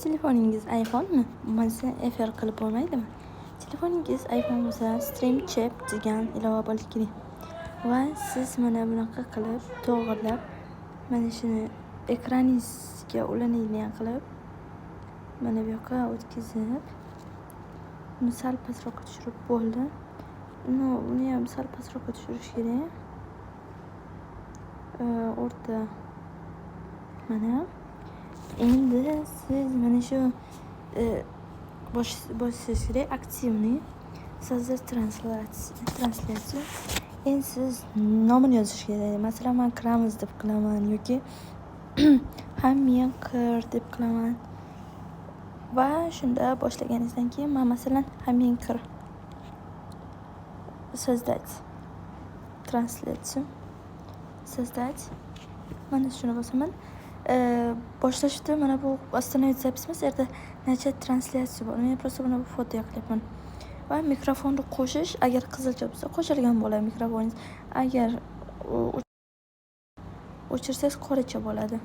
Telefoningiz iPhone'mi? Bo'lmasa, efir qilib bo'lmaydimi? Telefoningiz iPhone bo'lsa, Stream Chat degan ilova bo'lishi kerak. Va siz mana bunaqa qilib, to'g'irlab, mana shuni ekraningizga ulanadigan qilib, mana bu yoqqa o'tkazib, uni sal pastroqqa tushirib bo'ldi. Ну, uni ham sal pastroqqa tushirish kerak. O'rta. Mana. Endi siz mana shu bosishingiz kerak активный, создать трансляцию. Endi siz nomini yozish kerak. Masalan, man "kiramiz" deb qilaman yoki "Hammang kir" deb qilaman. Va shunda boshlaganingizdan keyin man, masalan, "Hammang kir". Создать трансляцию. Создать. Mana shuni bosaman. Boshlashda mana bu "Остановить запись" emas, u yerda "Начать трансляцию" bor. Men просто buni foto qilyapman. Va mikrofonni qo'shish, agar qizilcha bo'lsa, qo'shilgan bo'ladi mikrofoningiz. Agar o'chirsangiz, qoracha bo'ladi.